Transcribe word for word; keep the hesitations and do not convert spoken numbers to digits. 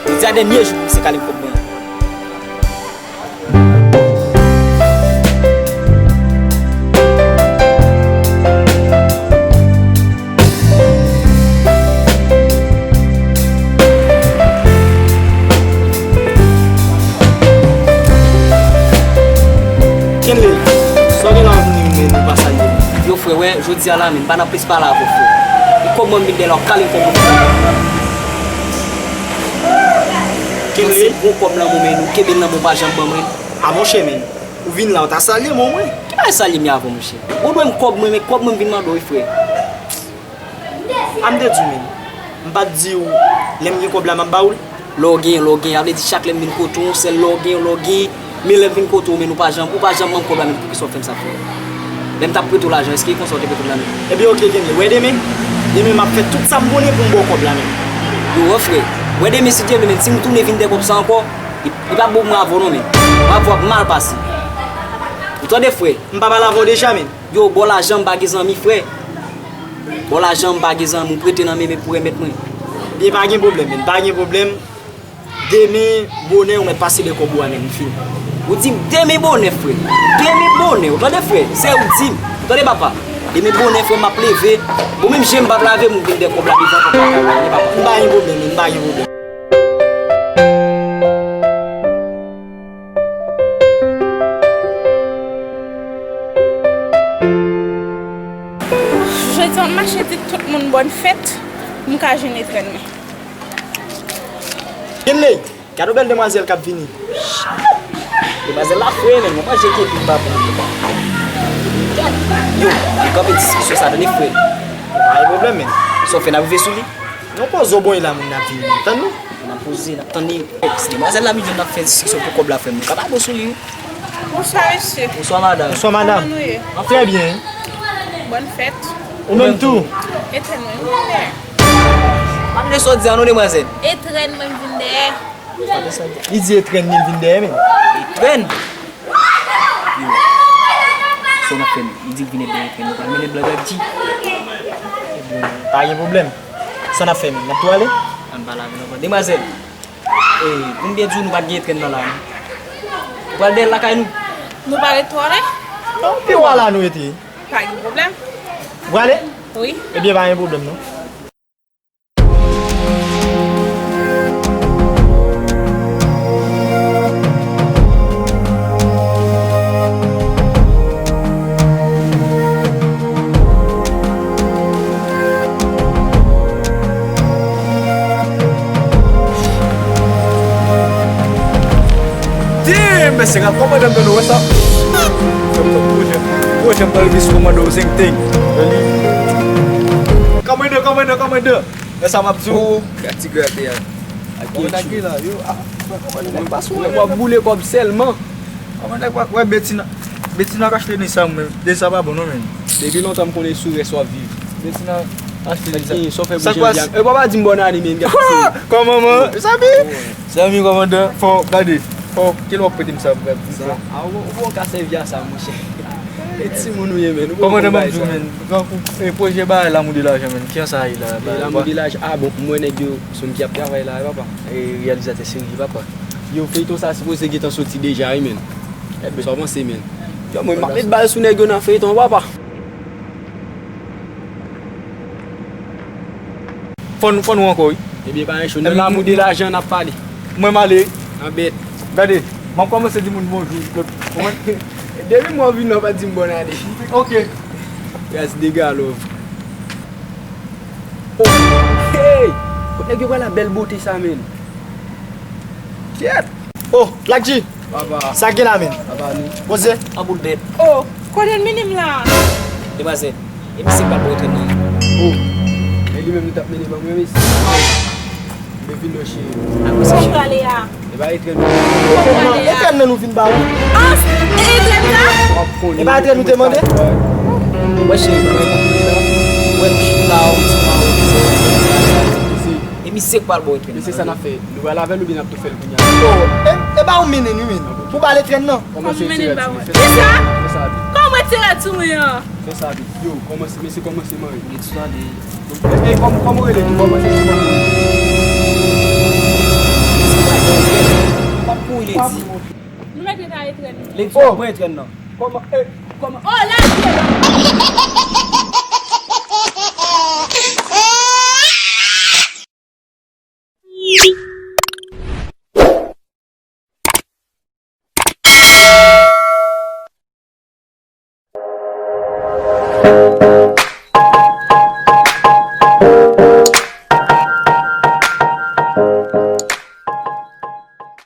Jodi a dènye jou pou m se kale m kòb mwen. Kenley, sa w gen la w vini men nou pa salye m. Yo frè, wè, jodi a la men, m pa nan plis pale avè w frè. E kòb mwen m vin dèyè la w kale m kòb mwen. Kenley. Se gwo kòb nan men nou, kenbe l nan men w pa janm ban mwen. A monchè men, ou vin la w ta salye m omwen. Ki bagay salye m avè w monchè? Ou dwe m kòb mwen, men kòb mwen m vin mande w wi frè. A m te di w men, m pa t di w lè m gen kòb la m ap ba w l? Lè w genyen, lè w genyen, sa vle di chak lè m vin kote w, sèl lè w genyen, lè w genyen, men lè m vin kote w men ou pa janm, ou pa janm ban m kòb la men poukisa w fè m sa frè? Lè m t ap prete w lajan, èske e konsa w te prete m la men? Ebyen oke Kenley, wè demen, demen m ap fè tout sa m konnen pou m ba w kòb la men. Yo wè frè, wè demen si Dye vle men si m tounen vin dèyè kòb sa ankò, li, li p ap bon pou mwen avè w non men, m ap wè w ap mal pase. Ou tande frè? M pa pale avè w deja men. Yo, ba w lajan m pa gen zanmi frè. Ba w lajan m pa gen zanmi, ou prete nan men men pou remèt mwen. Byen pa gen pwoblèm men, pa gen pwoblèm. Demen bonè ou mèt pase dèyè kòb ou a men, m fini. Ou di m demen bonè frè. Demen bonè, ou tande frè? Se ou di m. Ou tande papa? Demen bonè frè m ap leve. Bon menm je m p ap lave m vin dèyè kòb la devan papa. Tande papa? M pa gen pwoblèm men, m pa gen pwoblèm. Jodi a m mache di tout moun bòn fèt, m ka jwenn etrenn mwen. Kenley, gade yon bèl demwazèl k ap vini. Demwazèl la fre men, mwen manje kepi m pa pran. Yo, li kanpe diskisyon sa tande frè. Pa gen pwoblèm men. Sa w fè n ap rive sou li? Non poze w bon e la moun nan ap vini. Tann nou. N ap poze, n ap tann li. Si demwazèl la vin jwenn n ap fè diskisyon pou kòb la frè m. Nou ka pa bon sou li wi. Bonswa mesye. Bonswa madam. Bonswa madam. Kòman nou ye? Trè byen. Bòn fèt. Ou menm tou. Etrenn mwen vin dèyè. Pa vle sa w di a non demwazèl. Etrenn mwen vin dèyè. Li di etrenn li vin dèyè men. Etrenn? Yo. Sa w ap fè m? Li di l vin dèyè etrenn. Nou pral mennen blag ak G. Pa gen pwoblèm. Sa n ap fè menm? N ap tou ale? Ann pale avè l ankò. Demwazèl, e, pou m byen di w, nou pa t gen etrenn nan la, non. Ou pral dèyè l lakay nou? Nou pa ret twò lwen? Non, pi w a la nou rete. Pa gen pwoblèm. Ou prale? Wi. Ebyen, pa gen pwoblèm, non. Damn, mesye, gad kòmandan m nan, wè sa? Pwojè, pwojè m pral riske kòmandan w zengteng. Kòmandan, kòmandan, kòmandan. Wè sa m ap di w? Gad ti grate a. Kòmandan ki la, yo, a, kòmandan nèg pa sou w ap boule kòb sèlman. Kòmandan, wè, wè Betina, Betina k achte ni sa mwen, de sa pa bon non men. Depi lontan m konnen sou rès w ap viv. Betina achte ni sa. Sa w fè pou jodi a? E papa di m bòn ane men, gad. Kòman man? Zanmi, zanmi kòmandan, fò gade. Fò, kilè w ap prete m sa pou gade? Sa, a, ou, ou ka sèvi a sa monchè. E timoun ou ye men. Kòmandan m ap di w men. Grankou, e pwojè bagay Lamour de L'argent men. Kijan sa ye la? Lamour de L'argent, a bon, mwen nèg yo, se moun ki ap travay la, papa. E reyalizatè seri, papa. Yo, feyton sa sipoze gentan soti deja wi men. Ebyen, sa w panse men? Yo, mwen m ap met bal sou nèg yo nan feyton, papa. Fò n, fò n wè ankò wi. Ebyen, pa gen cho. Nan Lamour de L'argent n ap pale. Mwen m ale. Anbèt. Gade, m ap kòmanse di moun bonjou. Depi mwen vin nan, w pa di m bòn ane. Ok. Raz dega love. Oh, hey! Kot nèg yo pral la bèl bote sa, men? Kyèt! Oh, Black G! Papa. Sa gen la, men? Papa, nou. Poze. An boul bèt. Oh, kote l mennen m la? Demwazèl, e misye k pral ba w etrenn nan. Oh. E li menm nou t ap mennen ban mwen, mesye. Mwen vin nan cheri. Kote w prale a? E pa etrenn nou. Etrenn nan nou vin ba ou. Ah, e etrenn sa? W ap konnen. E pa etrenn nou te mande? Wè cheri, mwen konprann sa. Wè nou chita, ou ti pa wè. E misye k pral ba w etrenn nan. Mesye, sa n ap fè? Nou pral avè l oubyen n ap tou fè l kounye a? Oh, e, e ba ou mennen wi, men. Pou ba l etrenn nan. Kòman mennen l ba mwen? Kisa? Kòman ti rad sou mwen an? Fè sa vit. Yo, kòmanse, mesye kòmanse mare. Li di sa de. E, e, kòm, kòman w rele tou? Kòmanse sou mwen. Ex, oh, mwen entrenn nan. Kòman? Eh, kòman? Oh, lage!